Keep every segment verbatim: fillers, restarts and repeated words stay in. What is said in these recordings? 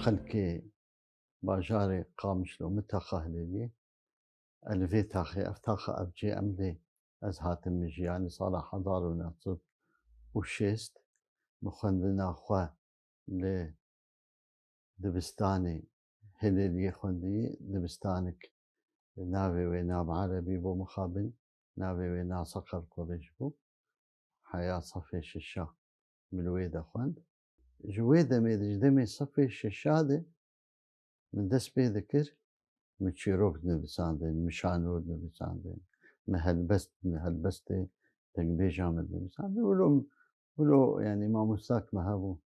Xelkê bajarê Qamişlo min taxa hilêliyê. Ez li vê taxê, ev taxa, ev cê em lê ez hatim min jî, yanî sala hezar û neh sed û şêst min xwendina xwe li dibistanê hilêliyê xwendiyê, dibistanek navê wê na bi erebî bû mixabin, navê wê na Seqer Kolej bû. Heya sefê şeşa min li wê de xwend. Ji wê demê de, ji demê sefê şeşa de min dest pê dikir, min çîrok dinivîsandin, min şanûr dinivîsandin, min helbest, min helbestê dengbêja min dinivîsandin. Wilo, wilo, yanî mamostak me hebû,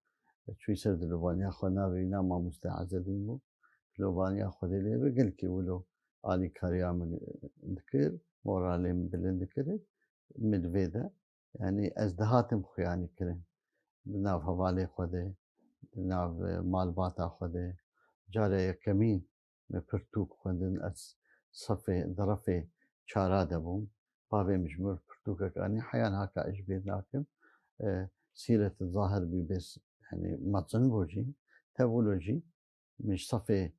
çûyî ser dilovaniya xwe, navê wî na mamoste Ezedîn bû. Dilovaniya Xwedê lê be, gelkî wilo alîkariya min dikir, moralê min bilind dikir. Min li vê de, yanî ez dihatim xuyanî kirin. Di nav hevalê xwe de, di nav, e, malbata xwe de. Cara yekemîn me pirtûk xwendin, ez sefê, di refê çara de bûm. Bavê min ji min pirtûkek anî, heyan haka ez ji bîr nakim. E, Sîret Zahir bî bês, yanî mezin bû jî, tevûlo jî. Min ji sefê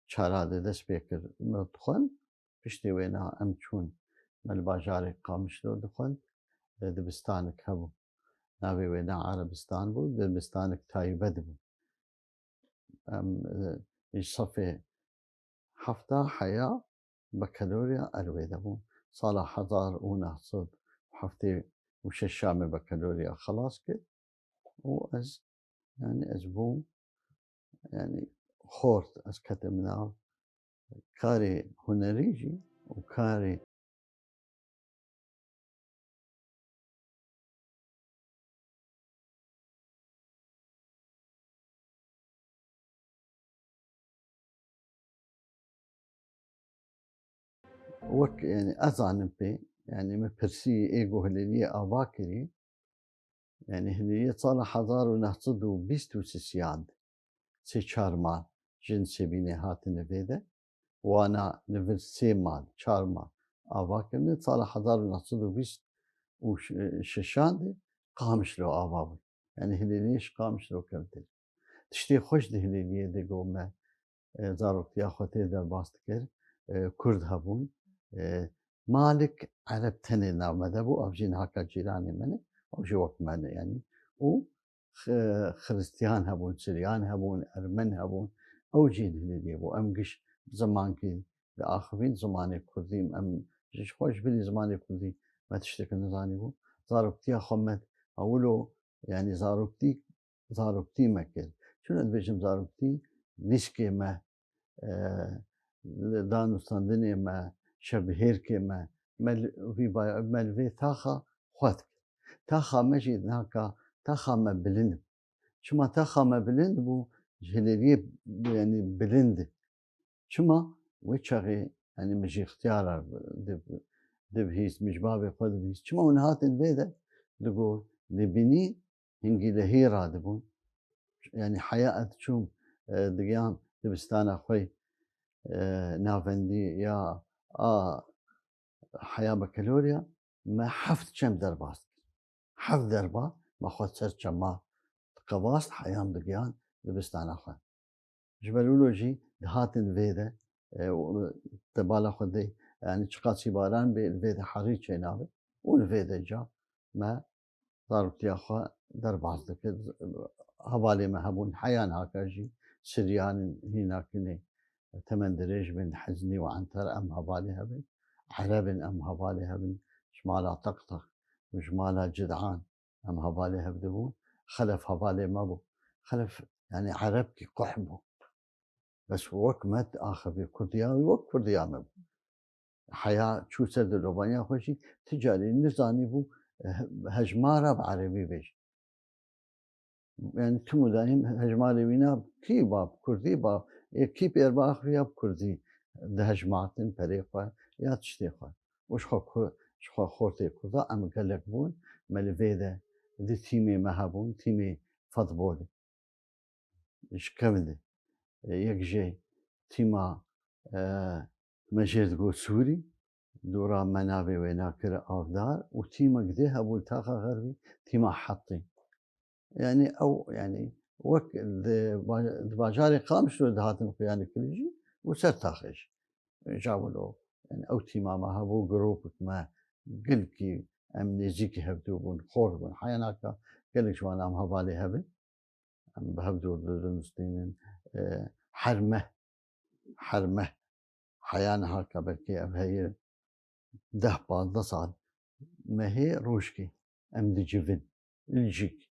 çara de dest pê kir, min dixwend. Piştî wêna em çûn, me li bajarê Qamişlo dixwend. E, dibistanek hebû. Navê wê na Erebistan bû, dibistanek taybet bû. Em, e, ji sefê hefta heya bakalorya ez li wê de bûm. Sala hezar û neh sed û heftê û şeş me bakalorya xelas kir û ez, yanî ez bûm, yanî xort, ez ketim nav karê hunerî jî û karê Wek, yanî, ez zanim pê, yanî, min pirsî ê ku hilêliyê ava kirî, yanî, hilêliyê sala hezar û neh sed û bîst û sisiyan sê çar mal jin Sêbînê hatine vê de, wana li vir sê mal, çar mal ava kirine, sala hezar û neh sed û bîst û şeşan de Qamişlo ava bû. Yanî, hilêliyê ji Qamişlo kevtir. Tiştê xweş di hilêliyê de ku me, e, zaroktiya xwe tê derbas dikir, e, Kurd hebûn. E, Malik Ereb tenê nav me de bû, ev jî nihaka cîranê min e, ew jî wek me ne, yanî. Û xi-, Xiristiyan hebûn, Siryan hebûn, Ermen hebûn, ew jî di hilêliyê bû. Em giş bi zimankî diaxivîn, zimanê Kurdî, em ji xwe ji bilî zimanê Kurdî me tiştek nizanîbû. Zaroktiya xwe me ewilo, yanî zaroktî, zaroktî me kir. Çima dibêjim zaroktî? Lîskê me, e, danûstandinê me, şevbihêrkê me, me li vî bay-, me li vê taxa xwe dikir. Taxa me jî naka taxa me bilind. Çima taxa me bilind bû? Ji hilêliyê, yanî bilind. Çima? Wê çaxê, yanî, min jî ixtiyara div-, dibihîst, min ji bavê xwe dibihîst. Çima hûn hatin vê de? Digot, li bînî hingî lehî radibûn. Yanî, heya ez diçûm, e, digiyam dibistana xwe, e, navendî ya a heya bakalorya, me heft çem derbas kir. Heft derba me xwe ser çema diqevast, heyam digiyan dibistana xwe. Ji ber wilo jî dihatin vê de, e, û te bala xwe de, yanî çiqasî baran bê, li vê de herî çênabe û li vê de ca me zaroktiya xwe derbas dikir. Hevalê me hebûn, heya niha jî Siryan in, hîna kinê temendirêj bin, Heznî û Enter, em hevalê hev in. Ereb in, em hevalê hev in. Ji mala Teqteq û ji mala Cidan em hevalê hev dibûn. Xelef hevalê me bû. Xelef, yanî, Erebkî quh bû. Bes wek me axivî Kurdiya wî wek Kurdiya me bû. Heya çû ser dilovaniya xwe jî, ti carî nizanîbû, eh, hejmara bi erebî bêje. Yanî tim û daîm hejmarê wîna kî ba bi kurdî ba, ê kî pêr ba axivî ya bi kurdî dihejmartin perê xwe ya tiştê xwe. Û ji xwe ku-, ji xwe xortê kurda em gelek bûn, me li vê de di tîmê me hebûn, tîmê futbolê. Ji kevin de, e, yek jê tîma, e, me jê digot Sûrî, dora me navê wê nakir Avdar û tîmek dê hebû li taxa Xerbî, tîma Hetî. Yanî ew, yanî Wek di ba-, di bajarê Qamişlo dihatin xuyanîkirin jî û ser taxê jî. Îja wilo, yani ew tîma me hebû, grûpek me gelkî em nêzîkî hevdû bûn, xort bûn. Heya naka gelek ji wan em hevalê hev in. Em bi hev dûr didin, distînin. E, her meh, her meh heya niha ka belkî ev heye deh pazdeh sal mehê rojkê em dicivin, ilcik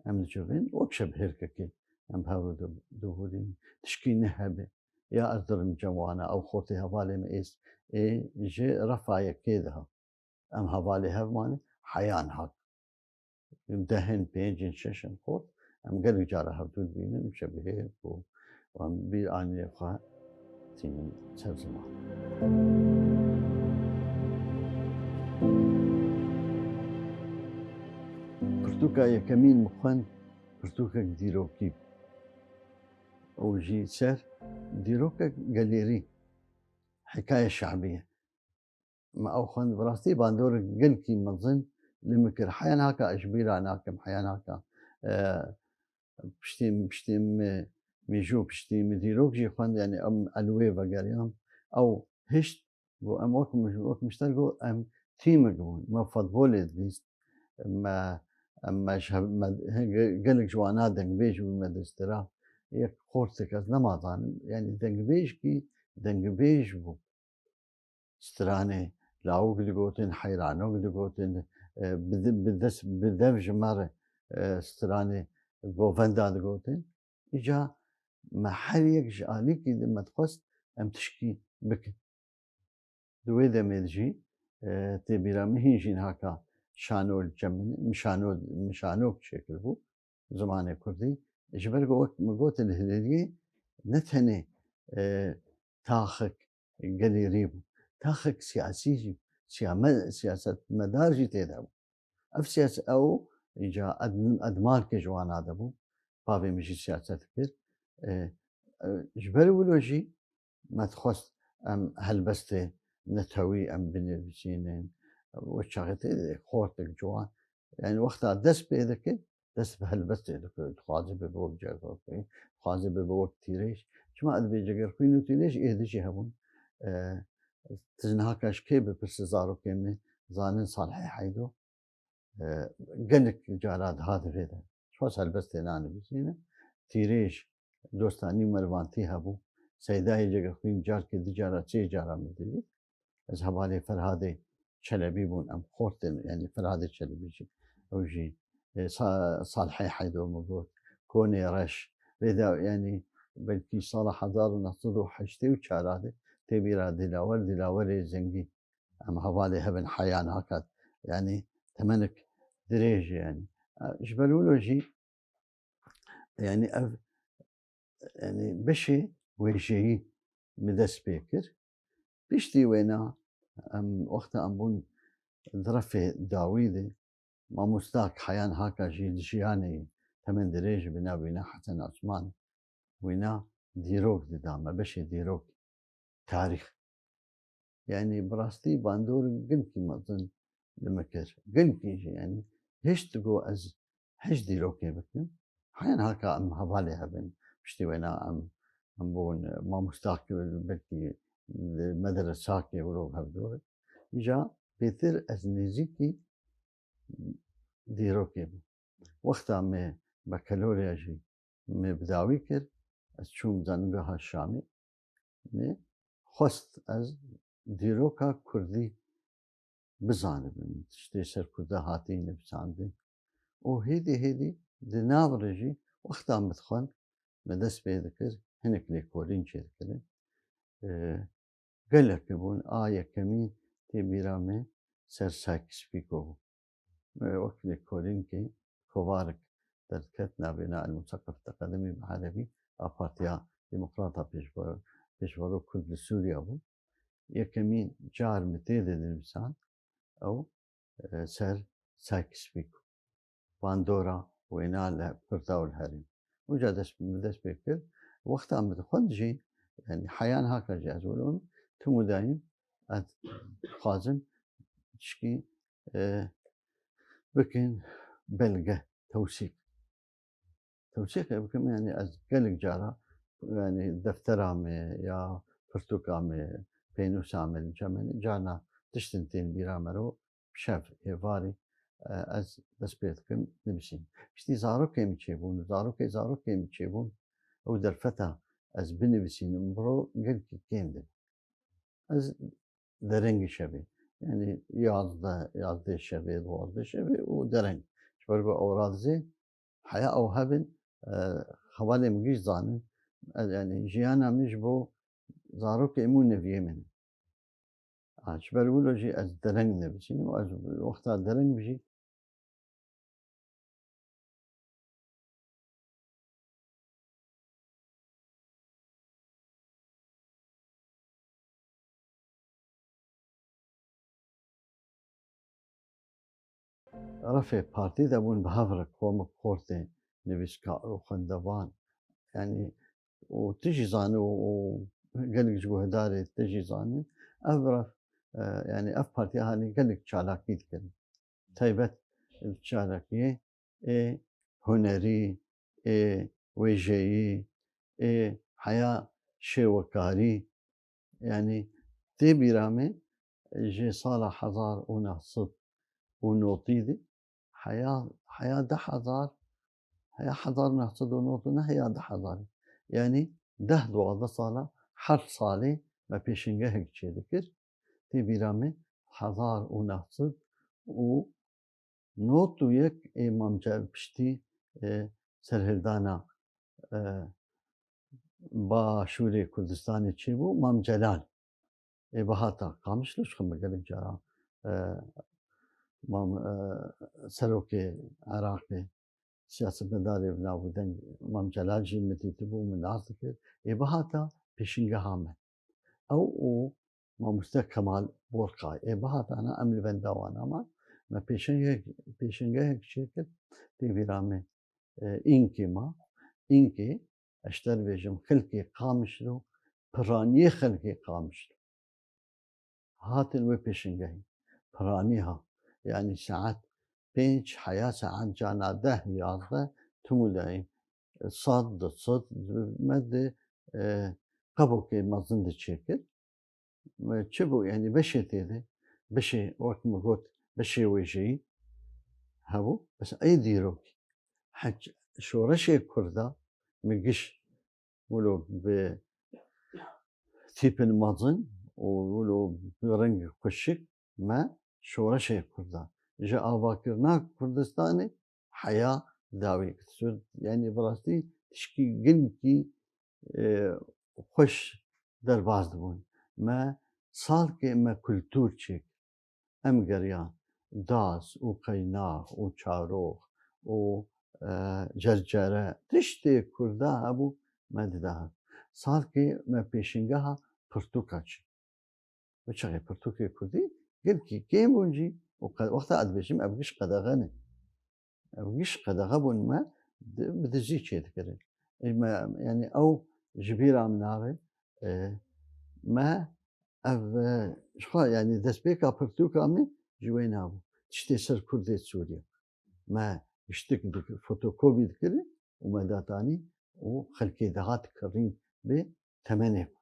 em dicivin, wek şebhêrkekê em bi hev re di-, dihurîn. Tişkî nehebe ya ez dirim cem wana, ew xortê hevalê me êst, ê ji refa yekê diha. Em hevalê hev mane, heya niha. Dehin, pêncin, şeşin xort, em gelek cara hevdû dibînin û şebihêr û em bîr anînê xwe tînin ser ziman. Pirtûka yekemîn min xwend, pirtûkek dîrokî bû. Ew jî ser dîrokek gelêrî, hikaye şabî ye. Me ew xwend, bi rastî bandorek gelkî mezin li min kir. Heya naka ez ji bîra nakim, heya naka, e, piştî, piştî min, mîjû piştî min dîrok jî xwend, yani em elwê vegeriyan. Ew hişt, got, em wek mij-, wek mişter got, em tîmek bûn. Me futbolê dibîst. Me, em, me ji hev-, me, he, ge-, gelek ji wana dengbêj bûn me distira. Yek xortek ez nema zanim. Yani dengbêjkî dengbêj bû. Stranê lawik digotin, heyranok digotin, e, bi de-, bi dest, bi dev ji me re, e, stranê govenda digotin. Îca me her yek ji alîkî de me dixwest em tişkî bikin. Di wê demê de jî, e, tê bîra min hîn jî niha ka şano li cem min, min şano, min şanok çêkiribû, zimanê kurdî. Ji ber ku wek min got, li Hilêliyê ne tenê, e, taxek gelêrî bû, taxek siyasî jî, siyame-, siyasetmedar jî tê de bû. Ev siyas-, ew îca ed-, edmalkê ji wana de bû. Bavê min jî siyaset dikir. E, e, ji ber wilo jî me dixwest em helbestê netewî em binivîsînin. Wê çaxê tê de xortek ciwan. Yani wexta dest pê dikir, dest bi helbestê dikir. Dixwaze bibe wek cegerxwîn, dixwaze bibe wek tîrêj. Çima ez dibê cegerxwîn û tîrêj êdî jî hebûn. E, tu ji niha ka ji kê bipirse, zarokên me zanin Salihê Heydo, e, gelek cara dihat vê de. Ji xwe helbestê nanivîsîne. Tîrêj, dostanî û merivantî hebû. Seydayê Cegerxwîn carkê du cara, sê cara min didît. Ez hevalê Ferhadê Çelebî bûn, em xortên, yani Ferhadê Çelebî jî, ew jî, e, Sa-, Salihê Heydo min got, Konê Reş. Vê de, yani belkî sala hezar û neh sed û heştê û çar de tê bîra Dilawer, Dilawerê Zengî. Em hevalê hev in heya niha ka, yani temenek dirêj e yani. E, ji ber wilo jî, yani ev, yani beşê wêjeyî min dest pê kir. Piştî wêna em, wexta em bûn di refê dawî de, mamostak heya niha ka jî di jiyanê temen dirêj bi nav wîna Hesen Osman, wîna dîrok dida me, beşê dîrok, tarîx. Yani bi rastî bandor gelkî mezin li min kir. Gelkî jî yani hişt got ez hişt dîrokê bikim. Heya niha ka em hevalê hev in. Piştî wêna em, em bûn mamostakê, belkî li medresakê wilo hevdû. Îca bêtir ez nêzîkî dîrokê bûm. Wexta me bekelorya jî me bi dawî kir, ez çûm Zanîngeha Şamê. Me xwest ez dîroka kurdî bizanibim, tiştê ser kurda hatî nivîsandin. Û hêdî hêdî di nav re jî wexta min dixwend, me dest pê dikir, hinek lêkolîn çêdikirin. E, gelek bûn, a yekemîn tê bîra me ser Sykes-Picot bû. E, wek lêkolînkê kovarek derdiket, navêna El-Musakef Tekadimî bi erebî, a Partiya Demokrata Pêşve-, Pêşvero Kurd li Sûriya bû. Yekemîn car min tê de dinivîsand, ew, e, ser Sykes-Picot. Bandora wêna li Kurda û li herêm. Uca dest, min dest pê kir. Wexta min dixwend jî, yani heya niha ka jî ez wilo me, tim û dayîm ez dixwazim tişkî, e, bikin belge, tewsîq. Tewsîqê bikim, yanî ez gelek cara, yanî deftera me ya pirtûka me, pênûsa me, çemê, carna tiştin tên bîra me ro, şev, êvarî, e, ez dest pê dikim nivîsîn. Piştî zarokê min çêbûn, zarokê zarokê min çêbûn, ew derfeta ez binivîsînim, bi ro gelkî kêm dibe. Ez derengî şevê, yanî yazdeh, yazdeh şevê, duwazdeh şevê û dereng. Ji ber ku ew radizê heya ew hebin, e, hevalê min giş zanin, e, yanî jiyana min ji bo zarokê min û neviyê min e. A, ji ber wilo jî ez dereng nivîsînim, ez wexta dereng bijî, refê partî de bûn, bi hev re komik xortê nivîskar û xwendevan, yanî û tu jî zanî û, û gelek ji guhdarê te jî zanî, ev ref, e, yanî ev partiya hanî gelek çalakî dikirin. Taybet çalakiyê ê hunerî, ê wêjeyî, ê heya şêwekarî, yanî tê bîra me ji sala hezar û neh sed û notî de heya, heya du hezar, heya hezar neh sed û notî ne heya du hezar. Yanî deh duwazdeh sala, her salê me pêşengehek çêdikir. Tê bîra me hezar û neh sed û nod û yek ê Mam Ce-, piştî, e, serhildana, e, Başûrê Kurdistanê çêbû, Mam Celal. Ê bihata Qamişlo, ji xwe me gelek cara, e, Mam, e, serokê Iraqê, siyasetmedarê bi nav û deng Mam Celal jî min dîtibû, min nas dikir. Ê bihata pêşingeha me. Ew û mamoste Kemal Borkay. Ê bihatana em li benda wan aman. Me pêşengehek, pêşengehek çêkir, tê bîra me, e, Înkê ma. Înkê, ez ji te re bêjim, xelkê Qamişlo, piraniyê xelkê Qamişlo hatin wê pêşengehê. Piranî ha. Yanî saet pênc heya, saet cana deh, yazdeh, tim û dayîm, e, sed, du sed, me di, e, qebokê mezin de çêkir. Me çi bû, yanî beşê tê de, beşê, wek min got, beşê wêjeyî hebû. Bes ey dîrokî. Hec-, şoreşê Kurda, min giş wilo bi tîpin mezin û wilo bi rengê xweşik me şoreşê Kurda. Ji avakirina Kurdistanê heya dawî kir. Yanî bi rastî tişkî gelkî, e, xweş derbas dibûn. Me salkê me kultûr çêkir. Em geriyan das û qeynax û çarox û, e, cercere, tiştê Kurda hebû, me dida hev. Salkê me pêşingeha pirtûka çi. Bi çaxê pirtûkê Kurdî gelkî kêm bûn jî û qe-, wexta ez dibêjim ev giş qedexe ne. Ev giş qedexe bûn me di-, bi dizî çêdikirin. Ê me, yanî ew ji bîra min nabe, e, me ev, e, ji xwe, yanî destpêka pirtûka min ji wê nabû. Tiştê ser Kurdê Sûriye. Me giştik dik-, fotokopî dikirin û me datanî û xelkê dihat kirîn bi temenê xwe.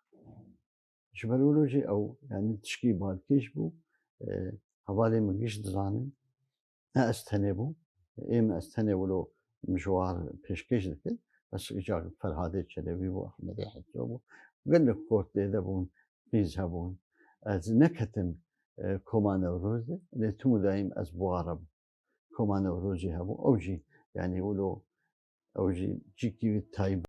Ji ber wilo jî ew, yanî tişkî balkêş bû. E, hevalê min giş dizanin. Ne ez tenê bûm. Ê min ez tenê wilo min ji war pêşkêş dikir. Bes îcar Ferhadê Çelebî bû, Ehmedê Heso bû. Gelek xort tê de bûn, qîz hebûn. Ez neketim, e, Koma Newrozê, lê tim û dayîm ez buwara bûm. Koma Newrozê hebû. Ew jî, yanî wilo, ew jî cîkî wî taybet.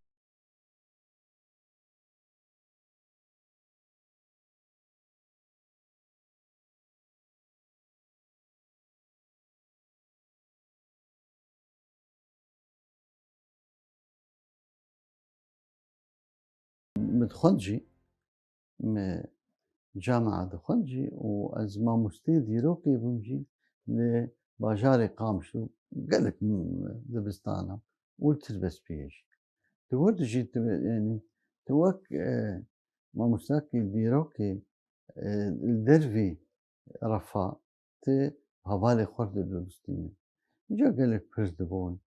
Min dixwend jî, min camia dixwend jî û ez mamosteyê dîrokê bûm jî li bajarê Qamişlo gelek dibistana û li Tirbespiyê jî. Tu wir dijî, tu, yanî, tu wek, e, mamostakî dîrokê, e, li dervî refa, tu hevalê xwe didonistînî. Îca gelek pirs dibûn,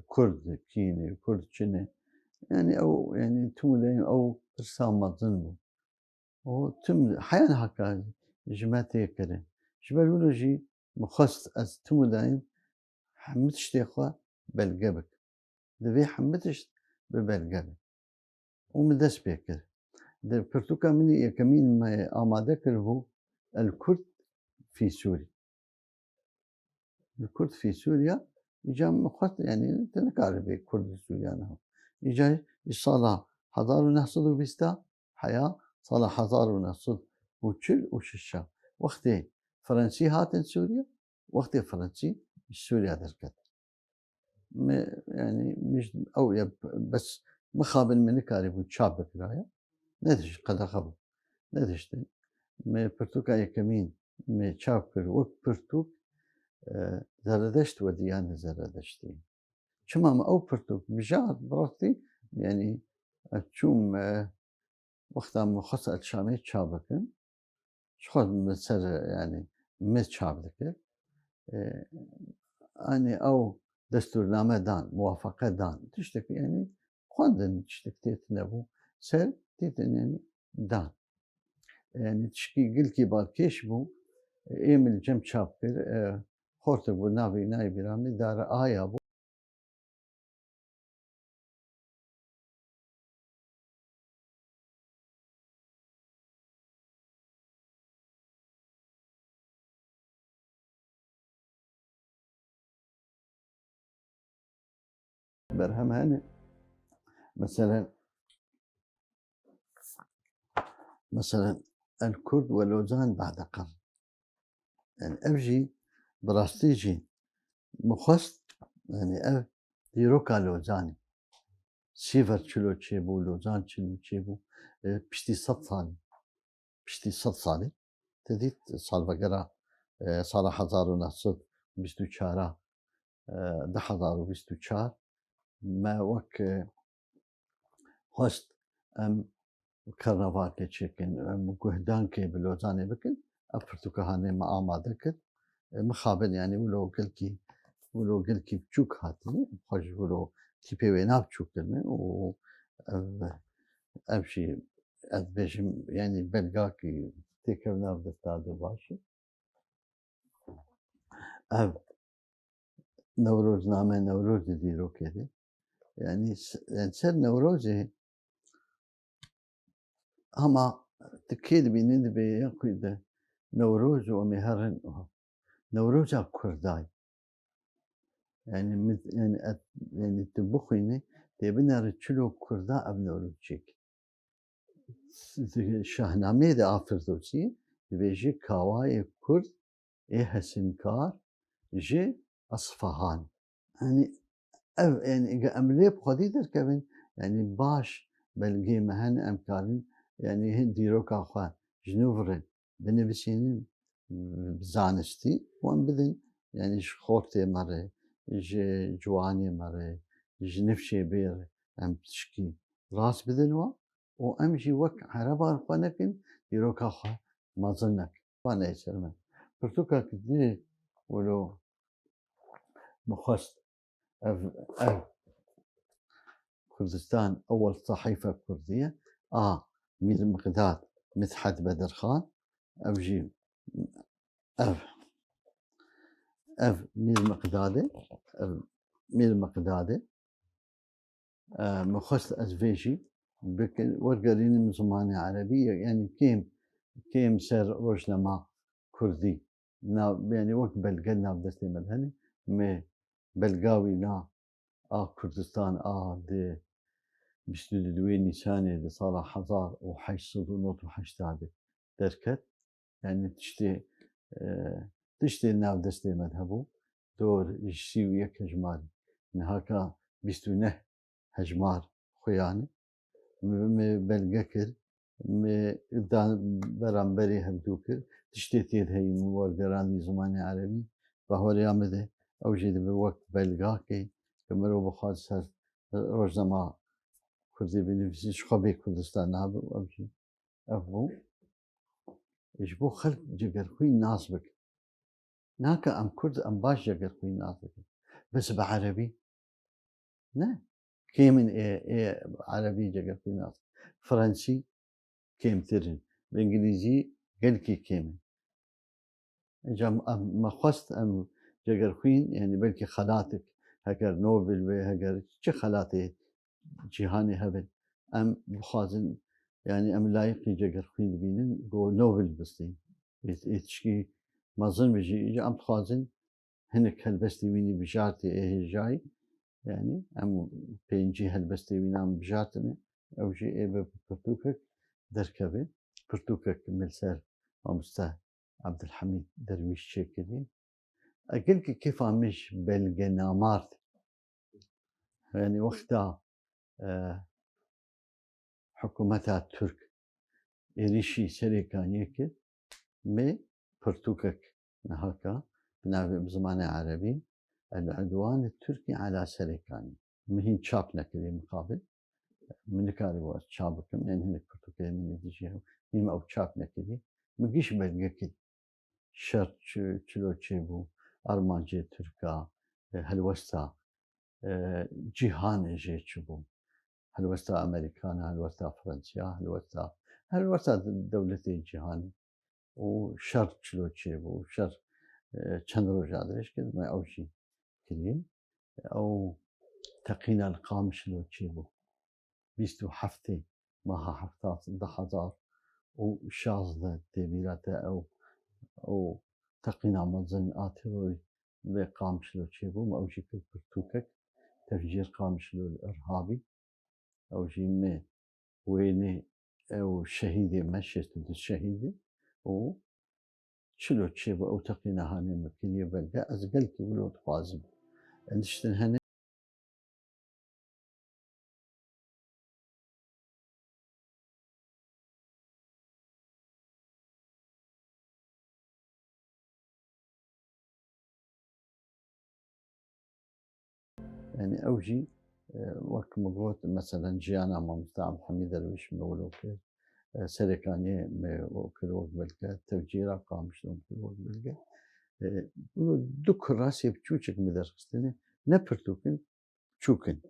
Kurd kî ne, Kurd çi ne. Yanî ew, yanî tim û dayîm ew pirsa mezin bû. Û tim heya niha ka ji me tê kirin. Ji ber wilo jî min xwest ez tim û dayîm hemû tiştê xwe belge bikim. Divê hemû tişt bi belge be. Û min dest pê kir. Di pirtûka min yekemîn me amade kiribû El Kurd fî Sûrî. Li Kurd fî Sûriya, îca min xwest, yanî tu nikaribî Kurd li Sûriya niha. Îca ji sala hezar û neh sed û bîst heya sala hezar û neh sed û çil û şeş, wextê Fransî hatin Sûriya, wextê Fransî ji Sûriya derket. Me, yanî, mij-, ew ya, bes mixabin me nikarîbû çap bikiraya. Nedişt, qedexe bû. Nediştin. Me pirtûka yekemîn me çap kir wek pirtûk, e, Zeredeşt we diyane Zeredeştî. Çima me ew pirtûk bijart, bi rastî, yanî, ez çûm, e, wexta min xwest ez Şamê çap bikim, ji xwe min ser, yanî, min çap dikir. E, anî ew destûrname dan, muwafeqe dan, tiştek, yanî, xwendin tiştek tê tune bû, ser tê tune, yanî, dan. Yanî tişkî gilkî balkêş bû, ê min li cem çap kir, e, xortek bû, navê nayê bîra min, Dara Aya bû. Berhem hene. Meselen, meselen, El Kurd ve Lozan ba'de qarn. Yani ev jî bi rastî jî min xwest, yani ev dîroka Lozanê. Sîver çilo çêbû, Lozan çilo çêbû, e, piştî sed salî. Piştî sed salî. Te dît salvegera, e, sala hezar û neh sed û bîst û çar, e, du hezar û bîst û çar me wek, e, xwest em karnavalkê çêkin, em guhdankê bi Lozanê bikin. Ev pirtûka hanê me amade kir. E, mixabin, yanî wilo gelkî, wilo gelkî biçûk hatî. Xwe ji wilo tîpê wê nav biçûk kirine û ev, ev jî ez dibêjim, yanî belgakî têkevna bi destadê baş e. Ev Newrozname, Newroz di dîrokê de. Yanî s-, yanî ser Newrozê hema tu kê dibînî dibê ya ku de Newroz û em ê herin û Newroza Kurda ye. Yanî min, yanî et-, yanî tu bixwînî, tê binêre çilo Kurda ev Newroz çêkî. Di Şahnameyê de a Firdewsî dibêje, Kawayê Kurd ê hesinkar ji Esfahan. Yanî ev, yanî ge em lê bi xwedî derkevin, yanî baş belgê me hene, em karin, yanî hin dîroka xwe ji nû re binivîsînin, bi zanistî wan bidin, yanî ji xortê me re, ji ciwanê me re, ji nifşê bê re em tişkî rast bidin wan û em jî wek ereban xwe nekin, dîroka xwe mezin nekin. Wan neyê ser me. Pirtûka ki dî wilo min xwest ev, ev Kurdistan ewel sahife Kurdî ye. A Mîr Miqdad Midhet Bedirxan, ev jî ev, ev Mîr Miqdad e, ev Mîr Miqdad e. E, min xwest ez vê jî bikin, wergerînim zimanê erebî, yanî kêm, kêm ser rojnama kurdî. Na, yanî wek belge nav destê me de hene, me belga wî na a Kurdistan a di bîst û duwê Nîsanê di sala hezar û heşt sed û nod û heştê de derket. Yanî tiştê, e, tiştê nav destê me de hebû. Dor ji sî û yek hejmarî. Niha ka bîst û neh hejmar xuyan e. Me, me belge kir. Me da beramberî hevdû kir. Tiştê tê de heyî min wergerandî zimanê erebî. Bahweriya me de ew jî dibe wek belgakê. Ke mirov bixwaze ser rojnama kurdî binivîsî, ji xwe bê Kurdistan nabe û ev jî ev bû. Ji bo xelk cegerxwîn nas bikin. Nake em Kurd, em baş cegerxwîn nas bikin. Bes bi erebî. Ne. Kêm in ê, ê erebî cegerxwîn nas. Fransî kêmtir in. Bi îngilîzî gelkî kêm in. Înca em, em, me xwest em cegerxwîn, yanî belkî xelatik, heger Nobel be, heger çi xelatê cîhanê hebin, em bixwazin, yanî em layiqî cegerxwîn dibînin, ku Nobel bistîn. Ê, ê tişkî mezin be jî, înca em dixwazin hinek helbestê wînî bijartê ê hêjayî, yanî em pêncî helbestê wînan bijartine, ew jî ê bi pirtûkek derkeve. Pirtûkek min li ser mamoste Ebdulhemîd Derwîş çêkirî. Gelkî kêfa min ji belgenamar tê. Yanî wexta, e, hikûmeta Tirk êrîşî Serêkaniyê kir, me pirtûkek nihaka bi navê, bi zimanê erebî, El-Udwan Tirkî ala Serêkanî. Min hîn çap nekirî mixabin. Min nikarîbû ez çap bikim. Ên hinek pirtûkê min ê dijî hev. Hîn ew çap nekirî. Min giş belge kir. Şer çi, çilo çêbû, armancê Tirka, e, helwesta, e, cîhanê jê çi bû. Helwesta Amerîkana, helwesta Fransiya, helwesta, helwesta dewletê cîhanê. Û şer çilo çêbû, şer, e, çend roja dirêj kir, me ew jî kiriye. Ew teqîna li Qamişlo çêbû. Bîst û heftê meha hefta du hezar û şazdeh tê bîra te ew, ew teqîna mezin a terorî li Qamişlo çêbû, me ew jî kir pirtûkek, Tefcîr Qamişlo li Irhabî. Ew jî me wênê ew şehîdê me şêst û du şehîdê û çilo çêbû ew teqîna hanê me kiriye belge. Ez gelkî wilo dixwazim. Niştin hene. Yanî ew jî, e, wek min got, meselen jiyana mamoste Abdulhamîd Derwîş min wilo kir. E, Serêkaniyê min kir wek belge, tevcîra Qamişlo min kir wek belge. E, wilo du kurasê biçûçik min derxistine, ne pirtûk in, çûk in.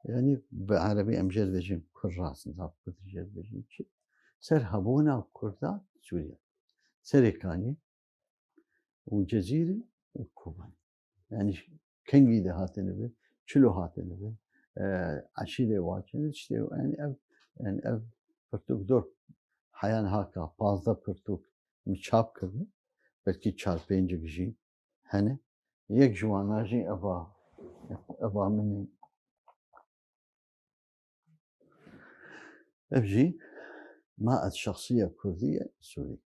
Yanî bi erebî em jê dibêjin kuras, nizanim kurdî jê dibêjin çi. Ser hebûna kurda Sûriye. Serêkaniyê û Cezîrê û Kobanê. Yanî kengî de hatine vir, çilo hatine vir, e, eşîrê waçine, işte, yanî ev, yanî ev pirtûk dor heya niha ka pazdeh pirtûk min çap kirine, belkî çar pêncik jî hene. Yek ji wana jî eva, eva min e. Ev jî Ma ez şexsiya Kurdî ye Sûrî.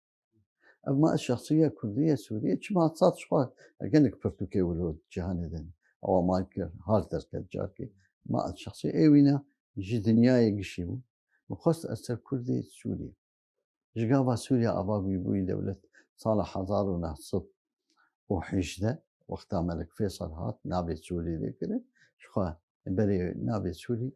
Ev Ma ez şexsiya Kurdî ye Sûrî ye. Çima sed ji xwe gelek pirtûkê wilo cîhanê de ne. Ewa mal kir, har derket carkê. Ma ez şexsî ê wîna ji dinyayê gişî bû. Min xwest ez ser Kurdê Sûrî. Ji gava Sûriya ava bûyî bûyî dewlet sala hezar û neh sed û hejdeh, wexta Melek Fêsal hat, navê Sûrî lê kirin, ji xwe berê navê Sûrî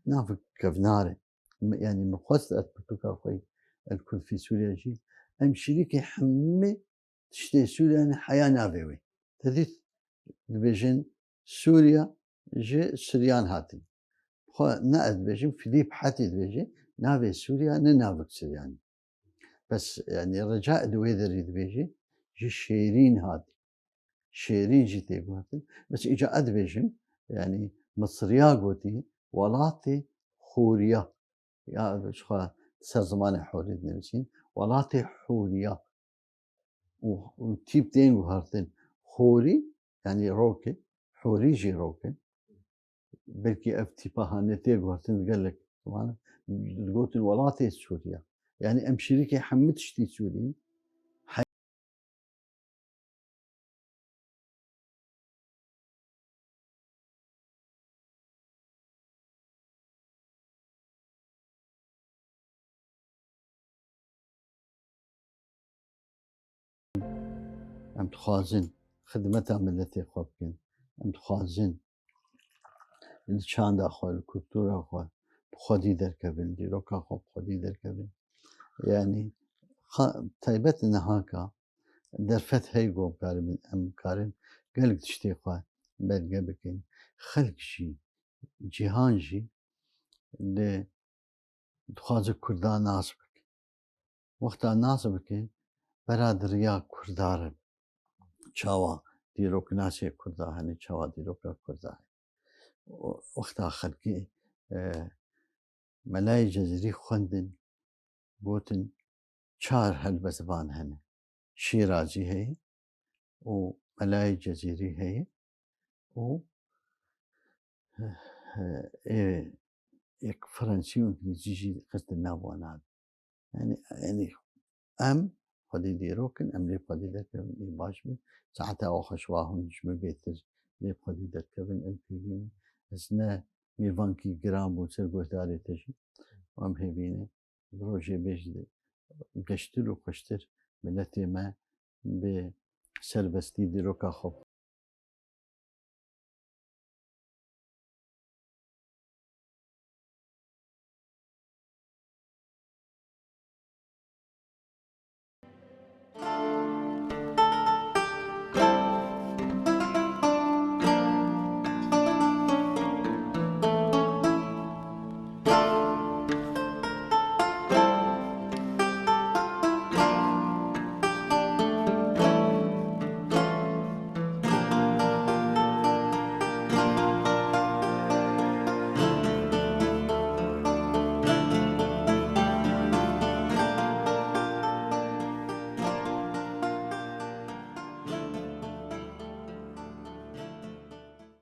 navek kevnar e. Me, yanî min xwest ez pirtûka xwe El Kurd fî Sûriya jî, em şirîkê hemî tiştê Sûriya ne heya navê wê. Te dît dibêjin Sûriya ji Siryan hatin. Xwe ne ez dibêjim, Filîp Hetî dibêje, navê Sûriya ne navek Siryan e. Bes, yanî, rica di wê derî dibêje, ji Şêrîn hatî. Şêrîn jî tê guhertin. Bes îca ez dibêjim, yanî, Misiriya gotî, welatê Hûriya. Ya, ji xwe ser zimanê Hûrî dinivîsîn, welatê Hûriya. Û, û tîp tên guhertin Hûrî, yanî rok e, Hûrî jî rok e. Belkî ev tîpa hane tê guhertin gelek zimanan. Digotin welatê Sûriya. Yanî em şirîkê hemî tiştî Sûrî ne. Em dixwazin xidmeta miletê xwe bikin. Em dixwazin li çanda xwe, li kultura xwe bi xwedî derkevin, dîroka xwe bi xwedî derkevin. Yanî, xa-, taybet niha ka derfet heye ku em karin, em karin gelek tiştê xwe belge bikin. xelk jî, cîhan jî lê dixwaze Kurda nas bike. Wexta nas bike, beradiriya Kurda re çawa dîroknasê Kurda hene, çawa dîroka Kurda hene. Wexta xelkê e, Melayê Cezîrî xwendin, gotin çar helbestvan hene. Şîrazî heye û Melayê Cezîrî heye û ê yek Fransî û Îngilîzî jî xistin nav wan. Yanî, yanî em xwedî dîrok in, em lê xwedî derkevin, ê baş be. Saeta awa xweş wa hûn ji min bêtir lê xwedî derkevin, em pêvî ne. Ez ne mêvankî giran bûm ser guhdarê te jî. Em hêvî ne. Bi rojê bêj de geştir û xweştir miletê me bi serbestî dîroka xwe